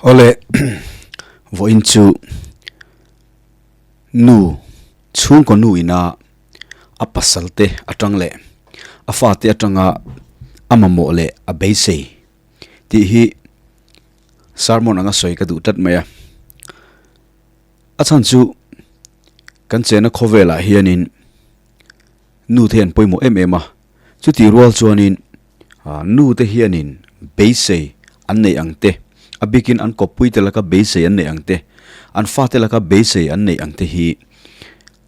Awle vawiin chu nu chhungkaw nu ina a pasal te atang leh a fate atanga a mamawh leh a beisei tih hi sermon anga sawi ka duh tlat mai a. A chhan chu kan chena khawvelah hianin nu te hian pawimawh em em a, chutih rual chuanin Nu te hianin beisei an neih ang te, a bikin an kawppui te laka beisei an neih ang te, an fate laka beisei an neih ang te hi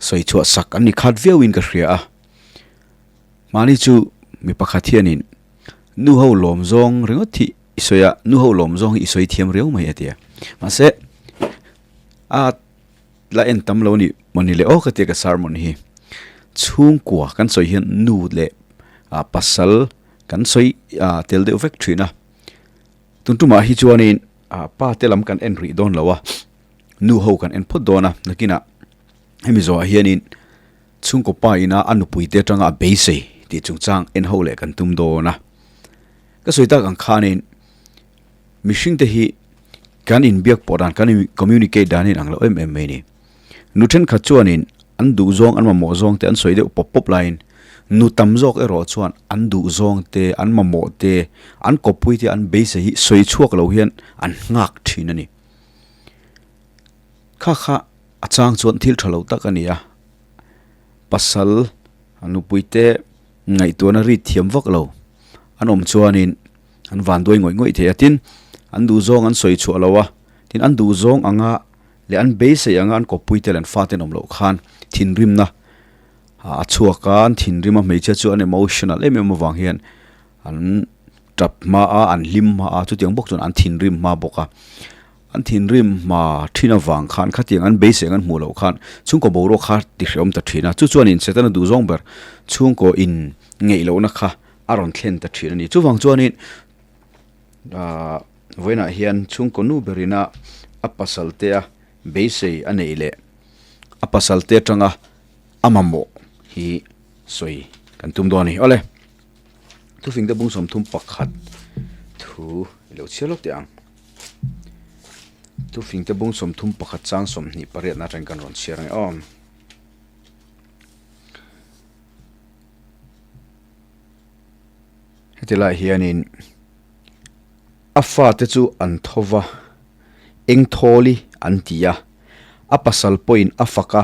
sawi chhuah sak an ni khat viauin ka hria a. Mahni chu mi pakhat hianin nu ho lawm zawng ringawt hi i sawi a, nu ho lawm zawng hi i sawi thiam riau mai a ti a. Mahse, a la en tam lo ni mawni le aw ka tia ka sermon hi chhungkua kan sawi hian nu leh ah pasal kan sawi ah tel deuh vek thin a tun tumah hi chuanin ah pa te lam kan en rih dawn lo a nu ho kan en phawt dawn a nakinah hemi zawhah hianin chhungkaw pa ina a nupui te atanga a beisei tih chungchang en ho leh kan tum dawn a ka sawi tak ang khanin Mihring te hi kan inbiak pawh dan, kan in communicate dan in ang lo em em mai ni. Nu thenkhat chuanin an duh zawng, an mamawh zawng te an sawi deuh pawp pawp laiin nu tam zawk erawh chuan an duh zawng te, an mamawh te, an kawppui te an beisei hi sawi chhuak lo hian an nghak thin a ni. Kha kha a chang chuan thil tha lo tak a ni a, pasal nupui te ngaihtuahna rit thiam vak lo an awm chuanin An van duai ngawih ngawih thei a, tin, an duhzawng an sawi chhuah lo a, tin, an duhzawng anga leh an beisei anga an kawppui te leh an fate an awm loh khan thinrimna a chhuak a, an thinrim a, hmeichhia chu an emotional em em avang hian an tap hma a, an hlim hma a, chutiang bawk chuan an thinrim hma bawk a, an thinrim hma thin avang khan khatiang an beisei ang an hmuh loh khan chhungkaw boruak kha ti hreawm ta thin a, chu chuanin Setana duhzawng ber chhungkaw in ngeih lohna kha a rawn thlen ta thin a ni. Chuvang chuanin ahh vawiinah hian chhungkaw nu berina a pasal te a beisei a neih leh a pasal te atanga a mamawh hi sawi kan tum dawn a ni. Awle, thufing te bung 31 thu i lo chhiar lawk teh ang. Thufing te bung 31 chang 28 na atangin kan rawn chhiar ang e aw. Heti lai hianin a fate chu an tho va, eng thawli an ti a, a pasal pawhin a fak a,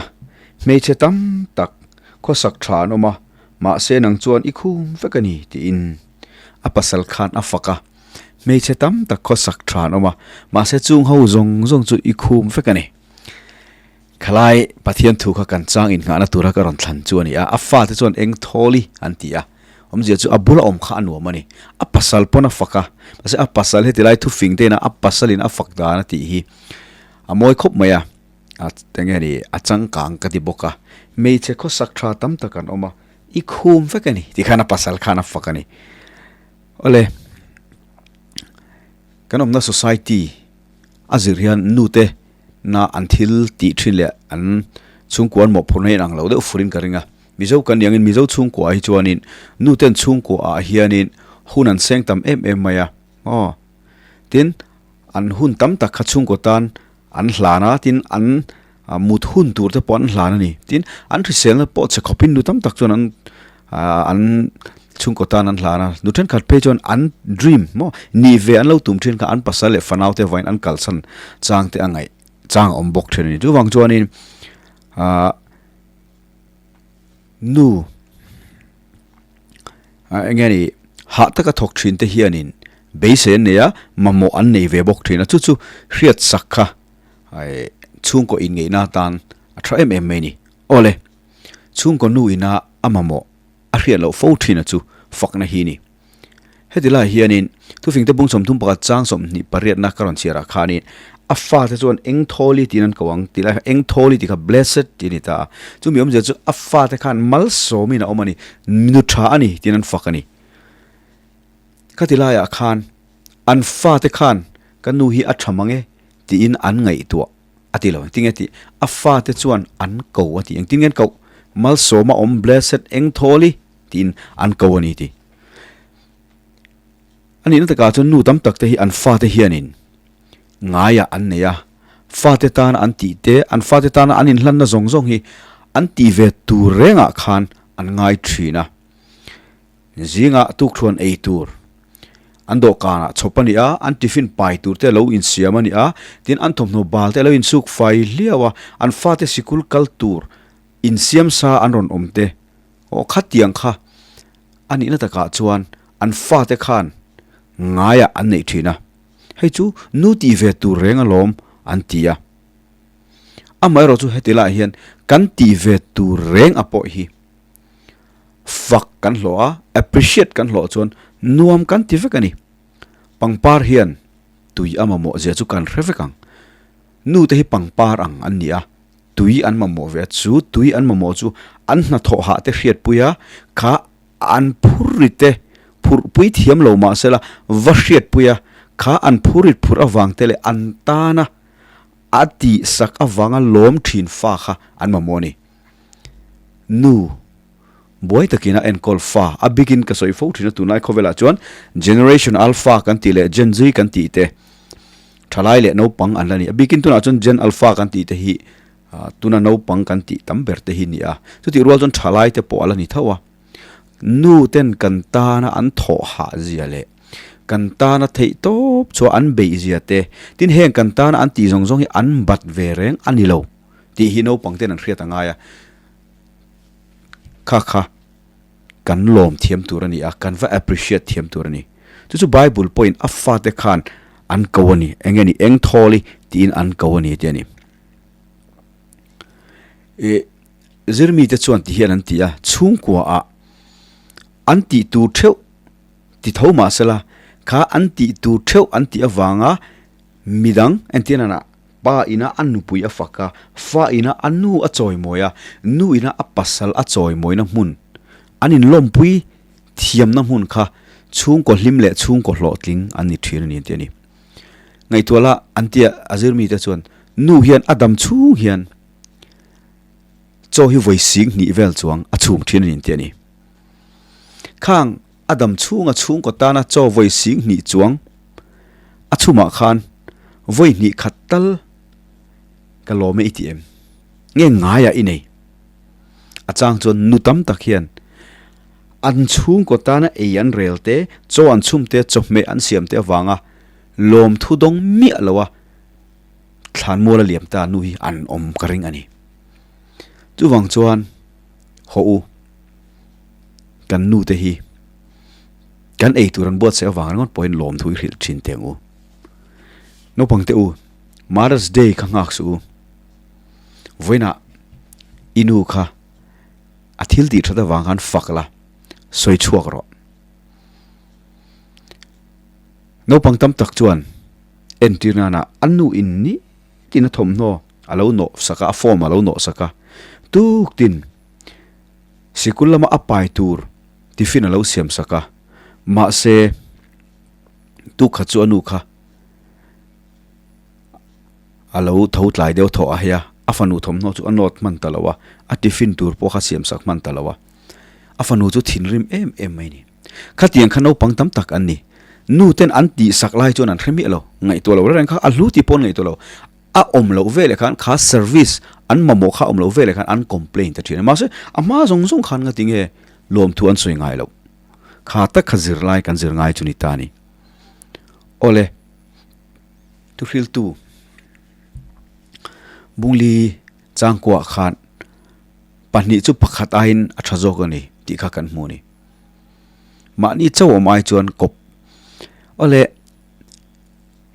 hmeichhe tam tak khawsak tha an awm a, mahse nang chuan i khum vek a ni tiin a pasal khan a fak a, hmeichhe tam tak khawsak tha an awm a, mahse chung ho zawng zawng chu i khum vek a ni. Khalai Pathian thu kha kan chang innghahna tura ka rawn thlan chu a ni a, a fate chuan eng thawli an ti a, awmzia chu a bula awm kha a nuam a ni. A pasal pawn a fak a, mahse a pasal heti lai thufing te ina a pasalin a fak dan a tih hi a mawi khawp mai a, a enge ni a changkang ka ti bawk a, hmeichhe khawsak tha tam tak an awm a, i khum vek a ni ti khan a pasal khan a fak a ni. Awle, kan awmna society a zir hian nute na an thil tih thin leh an chhungkua an mawhphurhna hi inang lo deuh furin ka ring a. Mizo kan nih angin Mizo chhungkua ah hi chuanin nuten chhungkua ah hianin hun an seng tam em em mai a aw. Tin, an hun tam tak kha chhungkaw tan an hlan a, tin an mut hun tur te pawh an hlan a ni. Tin, an hriselna pawh che khawpin nu tam tak chuan an an chhungkaw tan an hlan a, nu thenkhat phei chuan an dream maw nih ve an lo tum thin kha an pasal leh fanau te vawiin an kalsan chang te a ngaih chang a awm bawk thin a ni. Chuvang chuanin ahh nu ah eng nge ni hah taka thawk thin te hianin beisei an nei a, mamawh an nei ve bawk thin a, chu chu hriat sak kha chhungkaw inngeihna atan a tha em em mai a ni. Awle. Chhungkaw nu ina a mamawh a hriat loh fo thin a chu fakna hi ni. Heti lai hianin thufingte bung 31 chang 28 na ka rawn chhiar ah khanin a fate chuan eng thawli tiin an ko ang tih lai kha eng thawli tih kha blessed tih a ni ta a. Chumi awmzia chu a fate khan malsawmin a awm a ni, nu tha a ni tiin an fak a ni. Khati laiah khan an fate khan ka nu hi a tha mang e tiin an ngaihtuah. A ti lo, engtin nge tih? A fate chuan an ko a ti. Engtin nge an koh? Malsawma awm blessed eng thawli tiin an ko a ni ti. A nihna takah chuan nu tam tak te hi an fate hianin ngaiah an nei a, fate tana an tih te, an fate tana an inhlanna zawng zawng hi an tih ve tur rengah khan an ngai thin a. Zingah tukthuan ei tur an dawhkanah chhawp a ni a, an tiffin pai tur te lo insiam a ni a, tin an thawmhnaw bal te lo insuk fai hliau a, an fate sikul kal tur insiam sa an rawn awm te aw khatiang kha a nihna takah chuan an fate khan ngaiah an neih thin a, hei chu nu tih ve tur reng alawm an ti a. Amaherawhchu heti laiah hian kan tih ve tur reng a pawh hi Fak kan hlawh a, appreciate kan hlawh chuan nuam kan ti vek a ni. Pangpar hian tui a mamawh zia chu kan hre vek ang. Nu te hi pangpar ang an ni a, tui an mamawh ve a, chu tui an mamawh chu an hnathawh hah te hriatpui a, kha an phurrit te phurhpui thiam lo mah sela va hriatpui a, kha an phurrit phurh avang te leh an tana a tihsak avanga lawm thin fa kha an mamawh a ni. Nu, buai takin a enkawl fa, a bikin ka sawi fo thin a tunlai khawvelah chuan Generation Alpha kan tih leh Gen Z kan tih te thalai leh naupang an la ni. A bikin tunah chuan Gen Alpha kan tih te hi tuna naupang kan tih tam ber te hi ni a, chutih rual chuan thalai te pawh a la ni tho a. Nu ten kan tana an thawh hah zia leh kan tana theih tawp chua an beih zia te, tin heng kan tana an tih zawng zawng hi an bat ve reng a ni lo. Tih hi naupang ten an hriat a ngai a, kha kha kan lawm thiam tur a ni a, kan va appreciate thiam tur a ni. Chu chu Bible pawhin a fate khan an ko a ni, eng nge ni, eng thawl i tiin an ko a ni tih a ni. I zirmite chuan ti hian an ti a, chhungkua ah an tih tur theuh ti tho mahsela kha an tih tur theuh an tih avanga midang entirna ah Pa ina a nupui a fak a, fa ina a nu a chawimawi a, nu ina a pasal a chawimawina hmun, an inlawmpui thiamna hmun kha chhungkaw hlim leh chhungkaw hlawhtling an ni thin a ni an ti a ni. Ngaihtuah la, an tia a zirmite chuan nu hian a dam chhung hian chaw hi vawi sing hnih vel chuang a chhum thin a ni an ti a ni. Khang A dam chhunga chhungkaw tana chaw vawi sing hnih chuang a chhumah khan vawi hnih khat tal ka lawm e i ti em? Nge ngaiah i nei? A chang chuan nu tam tak hian an chhungkaw tana ei an rel te, chaw an chhum te, chawhmeh an siam te avanga lawmthu dawng miah loa thlanmual a liam ta nu hi an awm ka ring a ni. Chuvang chuan hawh u. Kan nu te hi kan ei tur an buatsaih avang ringawt pawhin lawmthu i hrilh thin teh ang u. Naupang te u, Mother's Day kha nghak suh u. Vawiinah i nu kha a thil tih that avang khan fak la, sawi chhuak rawh. Naupang tam tak chuan entir nana an nu in ni tin a thawmhnaw a lo nawh sak a, a form a lo nawh sak a, tuktin Sikul lama a pai tur tiffin a lo siam sak a, mahse tukha chu a nu kha a lo tho tlai deuh thawh a hei a, a fanu thawmhnaw chu a nawt hman ta lo a, a tiffin tur pawh kha siam sak hman ta lo a, a fanu chu thinrim em em mai a ni. Khatiang kha naupang tam tak an ni. Nu ten an tih sak lai chuan an hre miah lo, ngaihtuah lo reng reng kha a hlu tih pawh an ngaihtuah lo. A awm loh veleh khan kha service an mamawh kha a awm loh veleh khan an complain ta thin a, mahse a hma zawng zawng khan nga tinge lawmthu an sawi ngai loh. Kha tak kha zirlai kan zir ngai chu ni ta a ni. Awle, thuhriltu Bungli changkuah khan pahnih chu pakhat aiin a tha zawk a ni tih kha kan hmu a ni. Mahni chauh awm ai chuan kawp. Awle.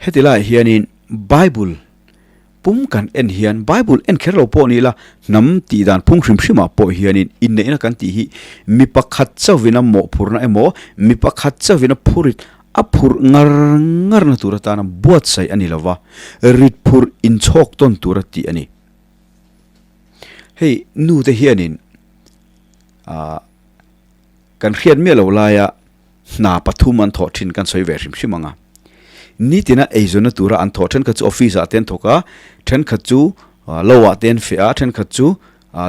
Heti laiah hianin Bible pum kan en hian Bible en kher lo pawh ni ila hnam tih dan phung hrim hrimah pawh hianin inneihna kan tih hi mi pakhat chauhvin a mawhphurhna emaw mi pakhat chauhvin a phurit a phurh ngar ngarna tur atana buatsaih a ni lova rit phurh inchhawk tawn tura tih a ni. Hei nu te hianin ah kan hriat miah lo laia Hna pathum an thawh thin kan sawi ve hrim hrim ang a. Nitina eizawnna tura an thawh thenkhat chu office ah te an thawk a, thenkhat chu lo ah te an feh a, thenkhat chu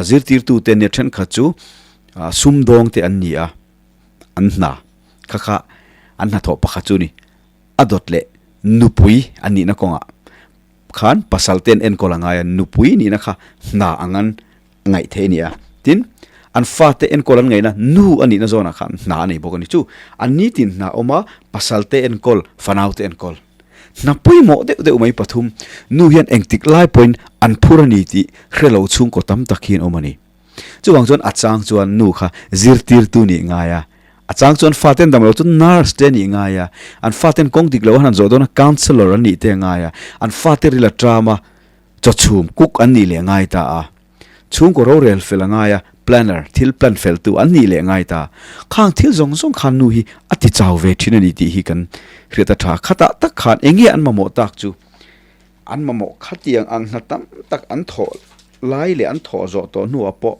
zirtirtu te an ni a, thenkhat chu sumdawng te an ni a, an hna kha kha an hnathawh pakhat chu a ni. A dawt leh nupui an nihna kawngah. khan pasal te an enkawl a ngai a, nupui nihna kha hna ang an ngaih theih a ni a. Tin, an fate enkawl an ngaihna nu a nihna zawnah khan hna a nei bawk a ni. Chu an nitin hna awm a, pasal te enkawl, fanau te enkawl. Hna pawimawh deuh deuh mai pathum, nu hian engtik lai pawhin an phur a ni tih hre lo chhungkaw tam tak hi an awm a ni. Chuvang chuan a chang chuan nu kha zirtirtu nih ngai a, a chang chuan faten dam lo chu nurse te nih ngai a, an faten kawng dik lo an han zawh dawn a counsellor an nih te a ngai a, an fate ril a ṭam a, chaw chhum cook an nih leh ngai ta a, chhungkaw rorel fel a ngai a, planner, thil plan fel tu an nih leh ngai ta. Khang thil zawng zawng khan nu hi a ti chau ve thin a ni tih hi kan hriat a tha. Khatah tak khan eng nge an mamawh tak chu? An mamawh khatiang ang hna tam tak an thawh lai leh an thawh zawh tawh hnuah pawh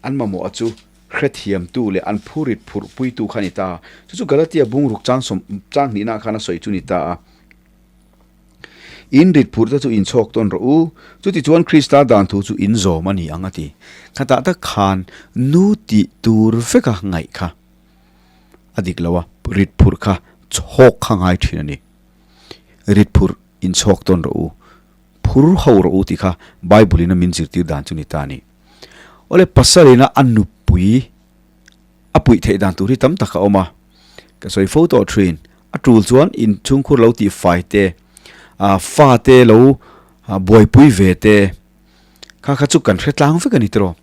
an mamawh a chu hrethiamtu leh an phurit phurhpuitu kha a ni ta. Chu chu Galatia bungruk chang sawm chang hnihnaah khan a sawi chu a ni ta a. In rit phurh te chu inchhawk tawn rawh u, chutichuan Krista dan thu chu in zawm a ni ang a ti. Khatah tak khan nu tih tur veka ngaih kha a dik lo a, rit phurh kha chhawk kha ngai thin a ni. Rit phurh inchhawk tawn rawh u, phur ho rawh u tih kha Bible in a min zirtir dan chu ni ta a ni. Awle pasalina a nupui a puih theih dan tur hi tam tak a awm a, ka sawi fo tawh thin, a tul chuan inchhungkhur lo tih fai te, ah fa te lo buaipui ve te kha kha chu kan hre tlang vek a ni tiraw.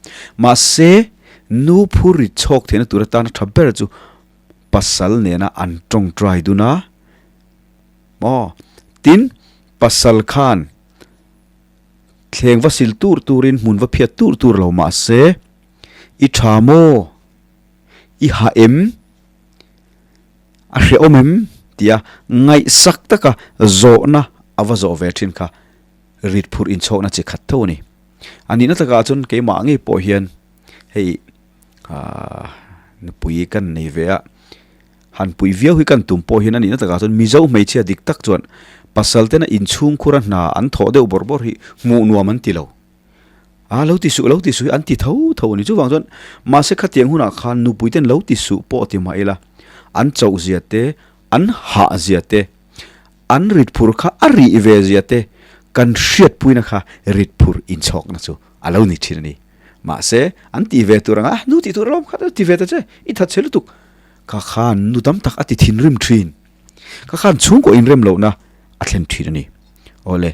Mahse nu phur rit chhawk theihna tur atana tha ber chu pasal nena an tawngtai dun a maw? Tin pasal khan thleng va sil tur turin hmun va phiat tur tur lo mahse I tha maw? I ha em? A hrehawm em? tia ngaihsak taka zawhna a va zawh ve thin kha rit phurh inchhawkna chi khat tho a ni. A nihna takah chuan keimah ngei pawh hian hei aah nupui kan nei ve a, han pui viau hi kan tum pawh hian a nihna takah chuan Mizo hmeichhia dik tak chuan pasal tena inchhungkhura hna an thawh deuh bawrh bawrh hi hmuh nuam an ti lo. A lo ti suh, lo ti suh hi an ti tho tho a ni. Chuvang chuan mahse khatiang hunah khan nupui ten lo ti suh pawh ti mah ila, an chauh zia te, an hah zia te, an rit phur kha a rih ve zia te kan hriatpuina kha rit phur inchhawkna chu a lo ni thin a ni. Mahse an ti ve tur anga, nu tih tur alawm kha ti ve ta che, i that che lutuk. Kha khan nu tam tak a ti thinrim thin. Kha khan chhungkaw inrem lohna a thlen thin a ni. Awle.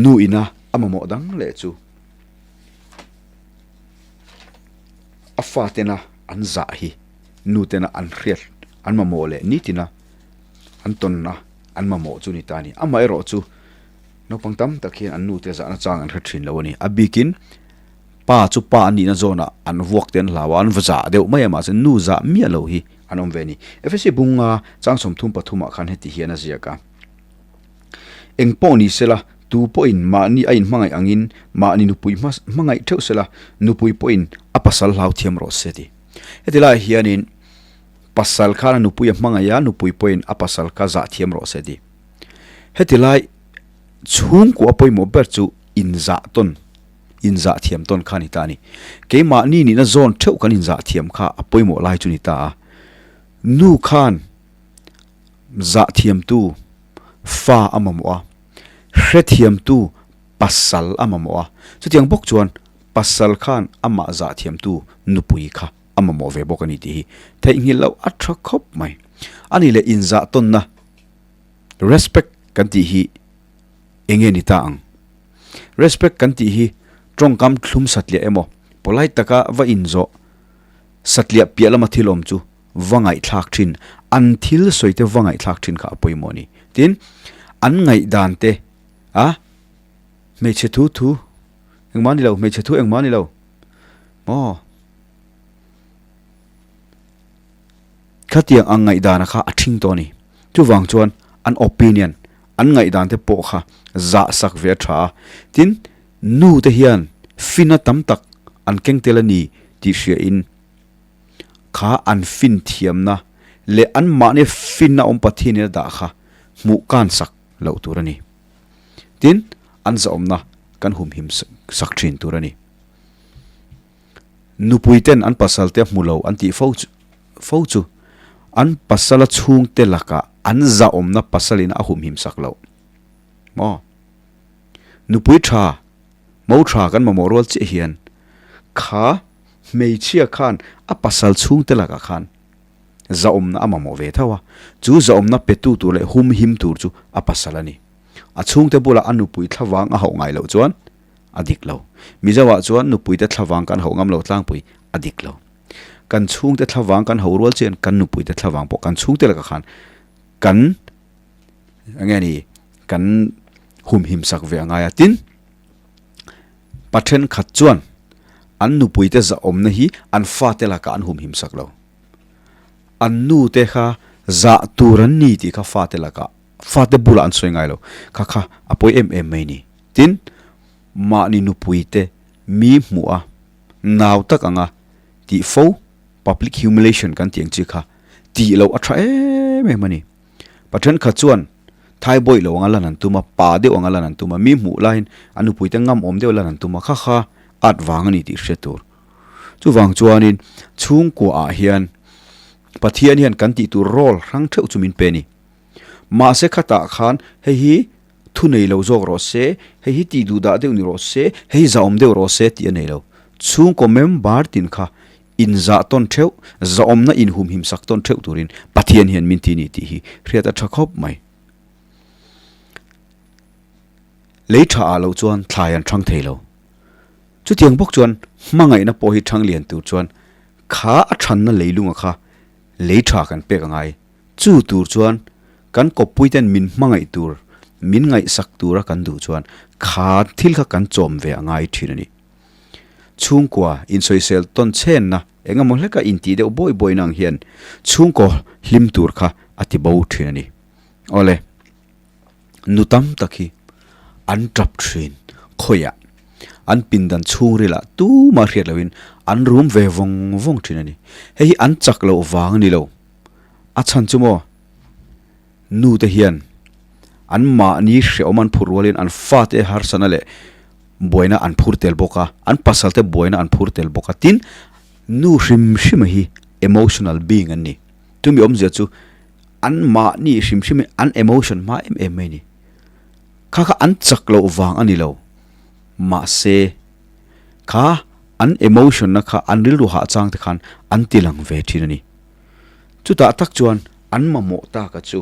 Nu ina a mamawh dang leh chu a fatena an zah hi nu tena an hriat an mamawh leh nitina an tawnna an mamawh chu ni ta a ni. Amaherawh chu naupang tam tak hian an nute zahna chang an hre thin lo a ni. A bikin pa chu pa an nihna zawnah an vuak te an hlau a, an va zah deuh mai a mahse nu zah miah lo hi an awm ve a ni. Efesi bunga chang 33 ah khan heti hian a ziak a. Eng pawh ni sela, tu pawhin mahni a inhmangaih angin mahni nupui hmangaih theuh sela, nupui pawhin a pasal hlau thiam rawh se ti. Heti laiah hianin pasal khan a nupui a hmangaih a, nupui pawhin a pasal kha zah thiam rawh se ti. Heti lai chhungkua pawimawh ber chu inzah tawn, inzah thiam tawn kha a ni ta a ni. Keimahni nihna zawn theuh kan inzah thiam kha a pawimawh lai chu a ni ta a. Nu khan Zah thiamtu fa a mamawh a, hrethiamtu pasal a mamawh a. Chutiang bawk chuan pasal khan amah zah thiamtu nupui kha a mamawh ve bawk a ni tih hi theihnghilh loh a tha khawp mai. A nih leh inzah tawnna, respect, kan tih hi eng nge ni ta ang? Respect kan tih hi tawngkam thlum satliah emaw, polite taka va inzawh satliah piah lama thil awm chu va ngaihthlak thin, an thil sawi te va ngaihthlak thin kha a pawimawh a ni. Tin, an ngaihdan te a hmeichhe thu thu engmah a ni lo, hmeichhe thu engmah a ni lo maw? Khatiang ang ngaihdana kha a thing tawh a ni. Chuvang chuan an opinion, an ngaihdan te pawh kha zah sak ve a tha a. Tin, nu te hian fina tam tak an keng tel a ni tih hria in, Kha an fin thiamna leh anmahni finna awm Pathianin a dah kha hmuh kan sak loh tur a ni. Tin, an zahawmna kan humhim sak thin tur a ni. Nupuiten an pasalte a hmu lo an tih fo chu fo chu an pasala chhungte lakah an zahawmna pasalin a humhim sak loh. Maw? Nupui tha, mo tha kan mamawh rual chiah hian kha hmeichhia khan a pasal chhungte lakah khan zahawmna a mamawh ve tho a, chu zahawmna petu tur leh humhim tur chu a pasal a ni. A chhungte bulah a nupui thlavang a hauh ngai loh chuan a dik lo. Mizoah chuan nupuite thlavang kan hauh ngam lo tlangpui a dik lo. Kan chhungte thlavang kan hauh rual chian kan nupuite thlavang pawh kan chhungte lakah khan kan eng nge ni kan humhim sak ve a ngai a. Tin, pa thenkhat chuan an nupuite zahawmna hi an fate lakah an humhim sak lo. An nute kha zah tur an ni tih kha fate lakah fate bulah an sawi ngai lo. Kha kha a pawi em em mai ni. Tin, mahni nupuite mi hmuh a, nau tak anga tih fo, public humiliation kan tih ang chi kha tih loh a tha em em a ni. Pa thenkhat chuan thai bawih lo anga lan an tum a, pa deuh anga lan an tum a, mi hmuh laiin an nupuite ngam awm deuh lan an tum a, kha kha at vang a ni tih hriat tur. Chuvang chuanin chhungkua ah hian Pathian hian kan tih tur role hrang theuh chu min pe a ni. Mahse khatah khan hei hi Thu nei lo zawk rawh se, hei hi tih duh dah deuh ni rawh se, hei hi zahawm deuh rawh se tih a nei lo. Chhungkaw member tin kha inzah tawn theuh, zahawmna inhumhim sak tawn theuh turin Pathian hian min ti ni tih hi hriat a tha khawp mai. Lei tha ah loh chuan thlai an thang thei lo. Chutiang bawk chuan hmangaihna pawh hi thang lian tur chuan kha a thanna leilunga kha lei tha kan pek a ngai. Chu tur chuan kan kawppuiten min hmangaih tur, min ngaihsak tura kan duh chuan kha thil kha kan chawm ve a ngai thin a ni. Chhungkua insawisel tawn chhenna eng emaw hleka intih deuh bawi bawi nang hian chhungkaw hlim tur kha a ti bo thin a ni. Awle, nu tam tak hi an tap thin khawiah an pindan chhungrilah tumah hriat lohin an rum ve vawng vawng thin a ni. Hei hi an chak loh vang a ni lo. A chhan chu maw, nu te hian an mahni hrehawm an phur rualin an fate harsatna leh buaina an phur tel bawk a, an pasal te buaina an phur tel bawk a. Tin, nu hrim hrim hi emotional being an ni. Chumi awmzia chu an mahni hrim hrim an emotion hma em em mai a ni. Kha kha an chak loh vang a ni lo. Mahse, kha an emotion na kha an rilru hah chang te khan an ti lang ve thin a ni. Chutah tak chuan an mamawh taka chu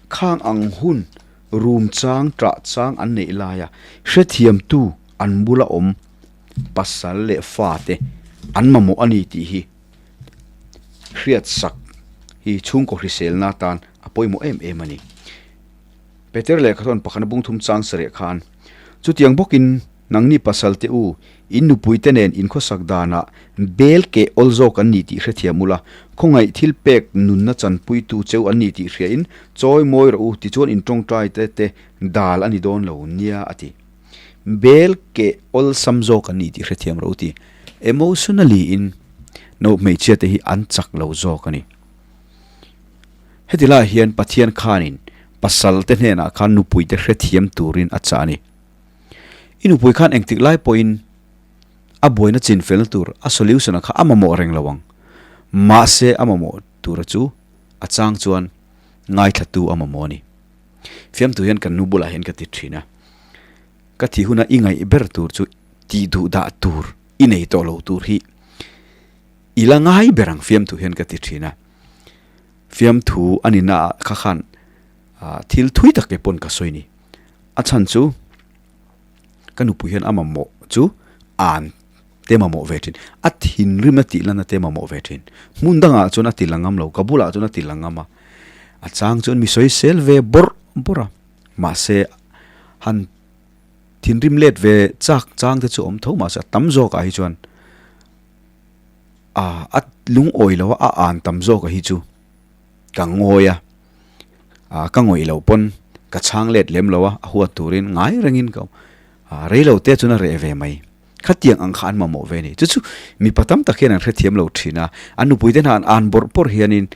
khang ang hun rum chang ṭah chang an neih laia hrethiamtu an bula awm pasal leh fate an mamawh a ni tih hi hriatsak hi chhungkaw hriselna atan a pawimawh em em a ni. Peter lehkhathawn pakhatna bung thum chang sarih khan chutiang bawkin Nangni pasal te u, in nupui te nen in khawsak danah bel keh awl zawk an ni tih hrethiam ula, khawngaih thil pek nunna chanpuitu cheu an ni tih hriain chawi mawi rawh u, tichuan in tawngtai te te dal a ni dawn lo nia a ti. Bel keh awlsam zawk an ni tih hrethiam rawh u ti. Emotionally in no hmeichhia te hi an chak lo zawk a ni. Heti lai hian Pathian khanin pasal te hnenah khan nupui te hrethiam turin a chah a ni. I nupui khan engtik lai pawhin a buaina chin felna tur a solution a kha a mamawh reng lo ang. Mahse a mamawh tura chu a chang chuan ngaithlatu a mamawh a ni. Fiamtu hian kan nu bulah hian ka ti thin a, ka thih huna i ngaih ber tur chu tih duh dah tur i nei tawh lo tur hi i la ngai ber ang fiamtu hian ka ti thin a. Fiamthu a nihna ah kha khan thil thui tak ke pawn ka sawi ni. A chhan chu ka nupui hian a mamawh chu an te mamawh ve thin. A thinrim a tih lan a te mamawh ve thin. Hmun dangah chuan a ti la ngam lo, ka bulah chuan a ti la ngam a. A chang chuan mi sawi sel ve bawrh bawrh a. Mahse han thinrim let ve chak chang te chu awm tho mahse a tam zawkah hi chuan a lungawi lo a, a an tam zawkah hi chu ka ngawi a. Ah ka ngawih loh pawn ka chhang let lem lo a, a huat turin ngai rengin ka awm. Ah rei lo te chuan a reh ve mai. Khatiang ang kha an mamawh ve a ni. Chu chu mipa tam tak hian an hrethiam lo thin a, an nupui te hna an bawrh bawrh hianin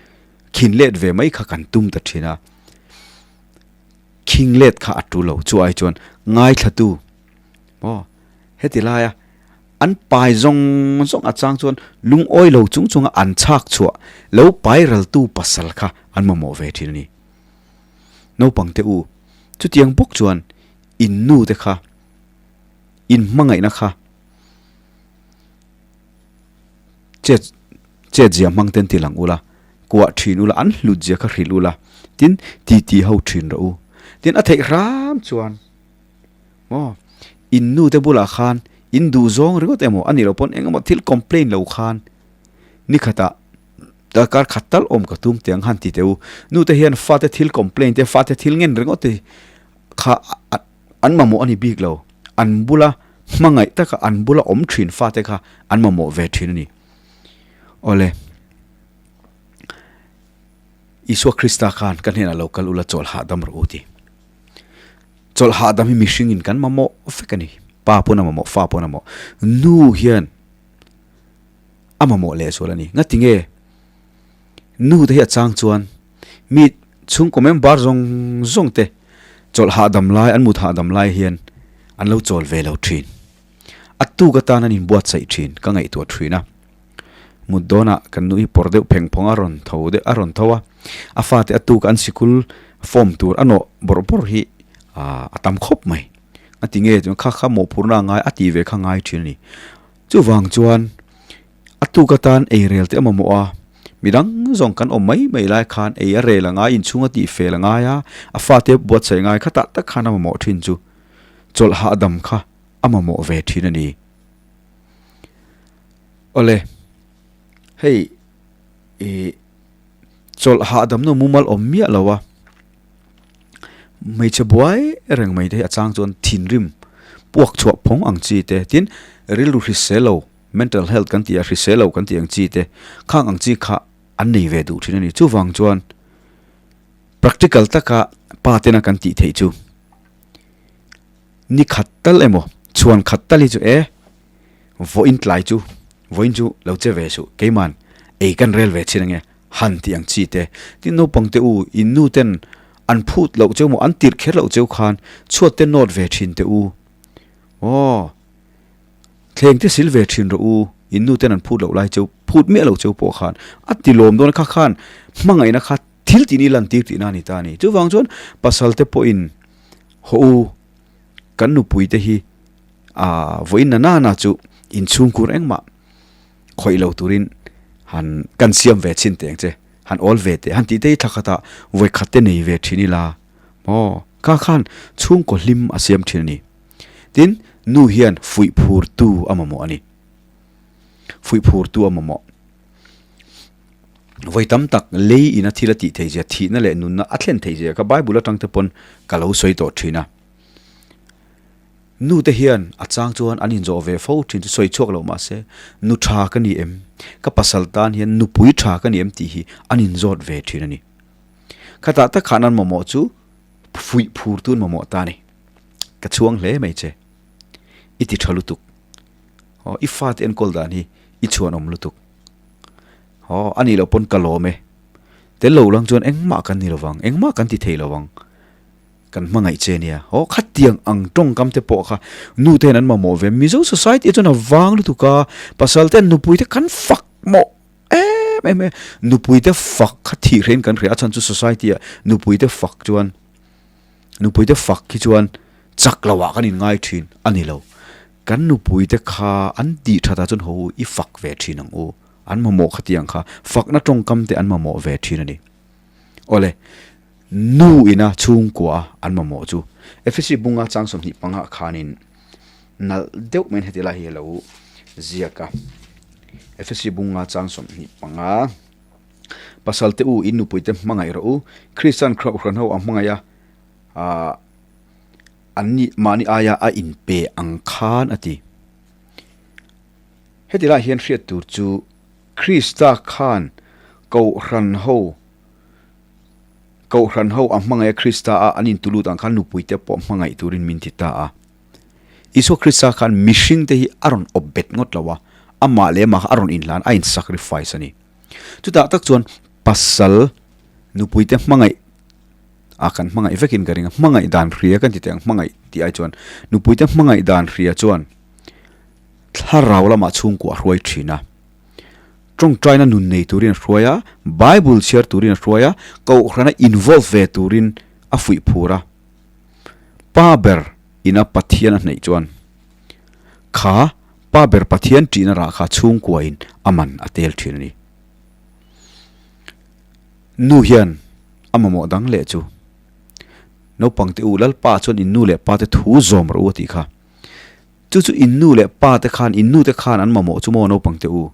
khin let ve mai kha kan tum ta thin a. Khing let kha a tu lo. Chu ai chuan ngaithlatu maw heti laia An pai zawng zawng a chang chuan lungawi lo chung chunga an chhak chhuah lo pai raltu pasal kha an mamawh ve thin a ni. Naupangte u, chutiang bawk chuan In nu te kha, in hmangaihna kha chet chet zia hmang ten ti lang ula, kuah thin ula, an hlut zia kha hrilh ula, tin titi ho thin rawh u. Tin a theih hram chuan maw in nu te bulah khan in duh zawng ringawt emaw a nih loh pawn eng emaw thil complain lo khan ni khatah darkar khat tal awm ka tum teh ang han ti teh u. Nu te hian fate thil complain te fate thil ngen ringawt te kha an mamawh a ni bik lo. An bula hmangaih taka an bula awm thin fate kha an mamawh ve thin a ni. Awle, Isua Krista khan ka hnenah lo kal ula chawlh hahdam rawh u ti. Chawlh hahdam hi mihringin kan mamawh vek a ni. Pa pawn a mamawh, fa pawn a mamawh. Nu hian a mamawh lehzual a ni. Ngati nge nu te hi a chang chuan mi chhungkaw member zawng zawng te chawlh hahdam lai, an mut hahdam lai hian an lo chawl ve lo thin. A tuk atan an inbuatsaih thin ka ngaihtuah thin a. Mut dawnah kan nu hi pawr deuh pheng phawng a rawn tho deuh a rawn tho a, a fate a tuk an sikul form tur a nawh bawrh bawrh hi a tam khawp mai. A ti nge chuan kha kha mawhphurhna a ngai a tih ve kha ngai thin a ni. Chuvang chuan a tuk atan ei rel te a mamawh a, midang zawng kan awm mai mai lai khan ei a rel a ngai, inchhung a tih fel a ngai a, a fate buatsaih ngai kha tah tak khan a mamawh thin chu chawlh hahdam kha a mamawh ve thin a ni. Awle, hei ih chawlh hahdamna mumal awm miah lo a, hmeichhe buai reng mai te hi a chang chuan thinrim puak chhuah phawng ang chi te tin rilru hrisel lo mental health kan tih a hrisel lo kan tih ang chi te khang ang chi kha an nei ve duh thin a ni. Chuvang chuan practical taka pa tena kan tih theih chu ni khat tal emaw chhuan khat tal hi chu e vawiin tlai chu vawiin chu lo che ve suh keiman ei kan rel ve chin ange han tih ang chi te tin naupang te u in nu ten an phut loh cheu maw an tirh kher loh cheu khan chhuat te nawt ve thin teh u aw thleng te sil ve thin rawh u in nu ten an phut loh lai cheu phut miah loh cheu pawh khan a ti lawm dawn kha khan hmangaihna kha thil tih ni lan tir tihna a ni ta a ni chuvang chuan pasal te pawhin haw u kan nupui te hi ah vawiin na nana chu inchhungkur engmah khawih lo turin han kan siam ve chhin teh ang che, han awl ve teh, han tih te hi thla khatah vawi khat te nei ve thin ila maw? Kha khan chhungkaw hlim a siam thin a ni. Tin, nu hian fuih phurtu a mamawh a ni. Fuih phurtu a mamawh. Vawi tam tak lei ina thil a tih theih zia, thihna leh nunna a thlen theih zia kha Bible atang te pawn ka lo sawi tawh thin a. Nu te hian a chang chuan an inzawh ve fo thin chu sawi chhuak loh mah se, nu tha ka ni em? Ka pasal tan hian nupui tha ka ni em tih hi an inzawt ve thin a ni. Khatah tak khan an mamawh chu fuih phur tun mamawh ta a ni. Ka chhuang hle mai che. I ti tha lutuk. Aw, i fate enkawl dan hi i chhuanawm lutuk. Aw, a nih loh pawn ka lawm e. Tel lo lang chuan engmah kan ni lovang, engmah kan ti thei lovang. Kan hmangaih che nia. Aw khatiang ang tawngkam te pawh kha nu te hian an mamawh ve. Mizo society ah chuan a vang lutuk a, pasal te nupui te kan fak mawh em em e. Nupui te fak kha thih hrein kan hria a chhan chu society ah nupui te fak chuan nupui te fak hi chuan chak lo ah kan in ngai thin a ni lo. Kan nupui te kha an tih that ah chuan haw u i fak ve thin ang u. An mamawh khatiang kha fakna tawngkam te an mamawh ve thin a ni. Awle. Nu ina chhungkua an mamawh chu Efesi bunga chang 25 ah khanin nalh deuh maiin heti lai hi a lo ziak a. Efesi bunga chang 25 Pasal te u in nupui te hmangaih rawh u, Kristian Khrauhran ho a hmangaih a, ah an ni mahni aia a inpe ang khan a ti. Heti lai hian hriat tur chu Krista khan Kohhran ho Kohhran ho a hmangaih a Krista a an intulut ang khan nupui te pawh hmangaih turin min ti ta a. Isua Krista khan mihring te hi a rawn awp bet ngawt lo a, amah leh amah kha a rawn inhlan a in sacrifice a ni. Chutah tak chuan pasal nupui te hmangaih a kan hmangaih vekin ka ring a, hmangaih dan hria kan ti teh ang hmangaih tih ai chuan nupui te hmangaih dan hria chuan thlarau lamah chhungkua a hruai thin a. Tawngtaina nun nei turin a hruai a, Bible chhiar turin a hruai a, Kohhrana involve ve turin a fuih phur a. Pa ber. ina Pathian a hnaih chuan kha pa ber Pathian ṭihna rah kha chhungkuain a man a tel ṭhin a ni. Nu hian a mamawh dang leh chu naupangte u Lalpa chuan in nu leh pate thu zawm rawh u a tih kha. Chu chu in nu leh pate khan in nute khan an mamawh chu maw naupangte u?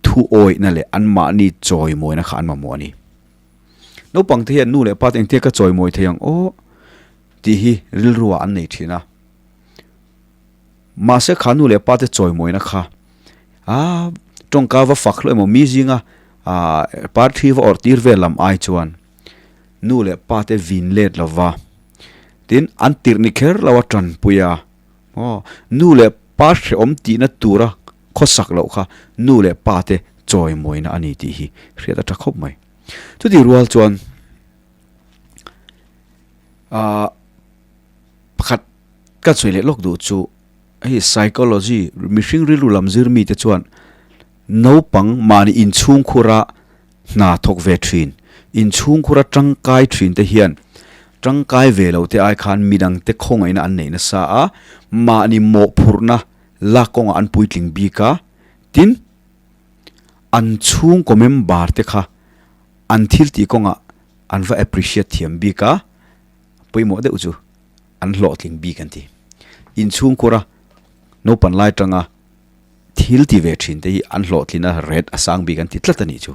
Thu awihna leh anmahni chawimawina kha an mamawh a ni. Naupangte hian nu leh pate engtia ka chawimawi thei ang aw tih hi rilruah an nei thin a. Mahse kha nu leh pate chawimawina kha a tawngka va fak hlawh emaw mi zinga ah parthi va awrh tir vel lam ai chuan nu leh pate vin let lova tin an tirh ni kher lo a tanpui a aw nu leh pa hrehawm tihna tura khawsak loh kha nu leh pate chawimawina a ni tih hi hriat a tha khawp mai. Chutih rual chuan ah pakhat ka sawi leh lawk duh chu hei psychology mihring rilru lam zir mite chuan naupang mahni inchhungkhura hna thawk ve thin inchhungkhura tangkai thin te hian tangkai ve lo te ai khan midangte khawngaihna an neih nasa a mahni mawhphurhna lak kawngah an puitling bik a tin An chhungkaw member te kha an thil tih kawngah an va appreciate thiam bik a, pawimawh deuh chu an hlawhtling bik an ti. Inchhungkhura naupan lai tanga thil ti ve thin te hi an hlawhtlin a ret a sang bik an ti tlat a nih chu.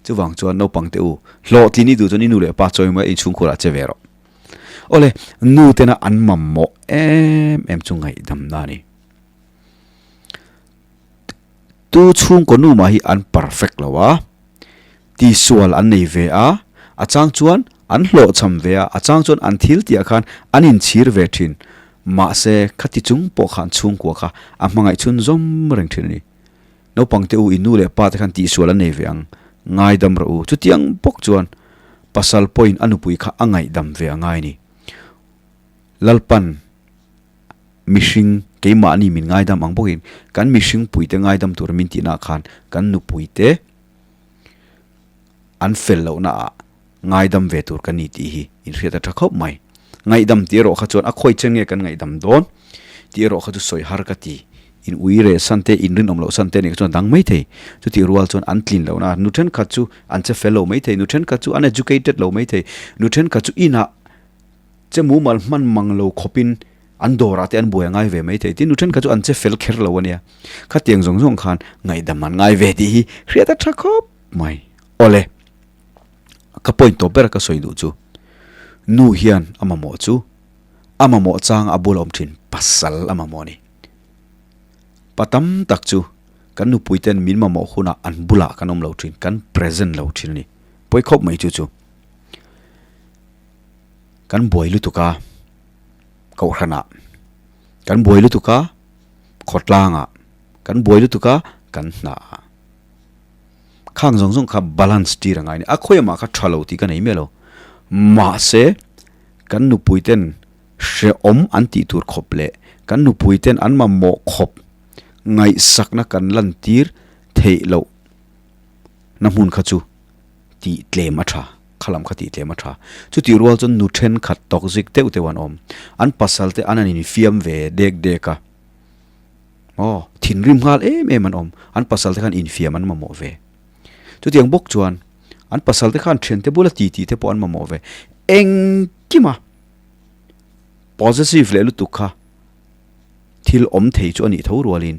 Chuvang chuan naupang te u hlawhtlin i duh chuan i nu leh pa chawi mai a inchhungkhurah che ve rawh. Awle, nu tena an mamawh em em chu ngaihdamna a ni. Tu chhungkaw nu mah hi an perfect lo a, tisual an nei ve a, a chang chuan an hlawhchham ve a, a chang chuan an thil tih ah khan an inchhir ve thin. Mahse, khati chung pawh khan chhungkua kha a hmangaih chhun zawm reng thin a ni. Naupang te u, i nu leh pa te khan tihsual an nei ve ang, ngaidam rawh u. Chutiang bawk chuan pasal pawhin a nupui kha a ngaihdam ve a ngai a ni. Lalpan. Mihring, keimahni min ngaidam ang bawkin kan mihring puite ngaidam tura min tihnaah khan kan nupuite an fel lohnaah ngaidam ve tur kan ni tih hi inhriat a tha khawp mai. Ngaihdam tih erawh kha chuan a khawi chen nge kan ngaihdam dawn tih erawh kha chu sawi har ka ti. In ui reh san te, in rinawm loh san te nih kha chuan a dang mai thei. Chutih rual chuan an tlin lohna, nu thenkhat chu an che fel lo mai thei, nu thenkhat chu an educated lo mai thei, nu thenkhat chu inah Che mumal hman mang lo khawpin an dawrah te an buai a ngai ve mai thei. Tin, nu thenkhat chu an che fel kher lo a nia. Khatiang zawng zawng khan ngaihdam an ngai ve tih hi hriat a tha khawp mai. Awle, ka point tawp ber a ka sawi duh chu, nu hian a mamawh chu a mamawh chang a bula awm thin pasal a mamawh a ni. Pa tam tak chu kan nupui ten min mamawh hunah an bulah kan awm lo thin, kan present lo thin a ni. Pawi khawp mai chu chu. Kan buai lutuk a kohhranah, kan buai lutuk a khawtlangah, kan buai lutuk a kan hnaah. Khang zawng zawng kha balance tir a ngai a ni. A khawiamah kha tha lo tih ka nei miah lo. Mahse, kan nupui ten hrehawm an tih tur khawp leh kan nupui ten an mamawh khawp ngaihsakna kan lantir theih loh na hmun kha chu tih tlem a tha, kha lam kha tih tlem a tha. Chutih rual chuan nu thenkhat toxic deuh deuh an awm. An pasal te an an infiam ve dek dek a, aw thinrim nghal em em an awm. An pasal te khan infiam an mamawh ve. Chutiang bawk chuan an pasal te khan thiante bula ti tih te pawh an mamawh ve. Engkima possessive leh lutuk kha thil awm thei chu a nih tho rualin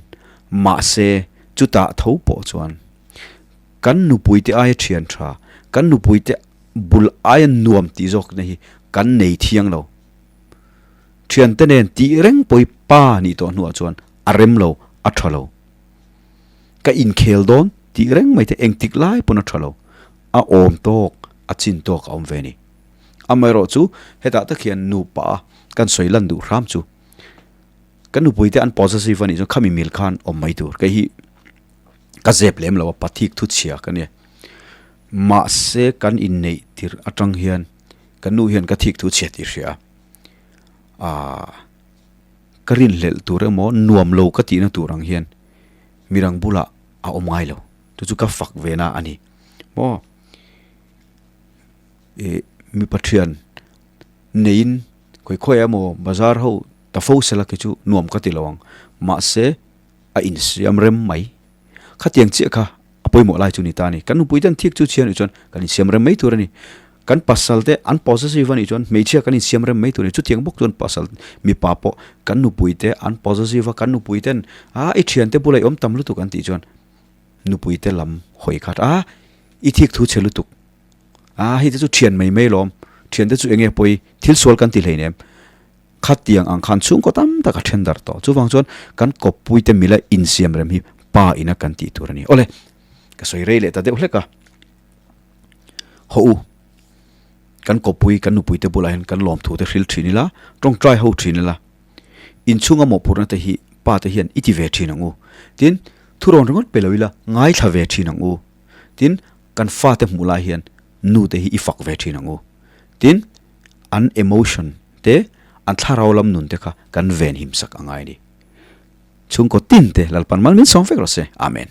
mahse chutah tho pawh chuan Kan nupuite aia thian tha, kan nupuite bul aia nuam tih zawkna hi kan nei thiang lo. Thiante nen tih reng pawi pa nih tawh hnuah chuan a rem lo, a tha lo. Ka inkhel dawn tih reng mai te engtik lai pawn a tha lo. A awm tawk, a chin tawk a awm ve a ni. Amaherawh chu hetah tak hian nupa a kan sawi lan duh hram chu kan nupuite an possessive a nih chuan khami mil khan awm mai tur. Kei hi. Ka zep lem lo a, pathik thu chhia ka nia. Mahse kan inneih tirh atang hian ka nu hian ka thik thu chhia tih hria a. Aaa ka rinhlelh tur emaw nuam lo ka tihna tur ang hian mirang bulah a awm ngai lo. Chu chu ka fak ve na a ni. Maw ih mipa thian neiin. Khawi khawi emaw bazar ho ta fo sela khi chu nuam ka ti lo ang. Mahse a insiam rem mai. Khatiang chiah kha a pawimawh lai chu ni ta a ni. Kan nupui ten thik chu chhia nih chuan kan insiam rem mai tur a ni. Kan pasal te an possessive a nih chuan hmeichhia kan insiam rem mai tur a ni. Chutiang bawk chuan pasal mipa pawh kan nupui te an possessive a, kan nupui ten a i thiante bulah i awm tam lutuk an tih chuan nupui te lam hawi khat a i thik thu chhe lutuk a hei te chu thian mai mai lawm thian te chu enge pawi thil sual kan ti hleinem Khatiang ang khan chhungkaw tam tak a then darh tawh. Chuvang chuan kan kawppui te mila insiam rem hi pa ina kan tih tur a ni. Awle, ka sawi rei leh ta deuh hlek a. Haw u, kan kawppui, kan nupui te bulah hian kan lawmthu te hril thin ila, tawngtai ho thin ila, inchhunga mawhphurhna te hi pa te hian i ti ve thin ang u. Tin, thurawn ringawt pe lo ila, ngaithla ve thin ang u. Tin, kan fate hmuh lai hian nu te hi i fak ve thin ang u. Tin, an emotion te, an thlarau lam nun te kha kan ven him sak a ngai a ni. Chhungkaw tin te Lalpan mal min sawm vek rawh se. Amen.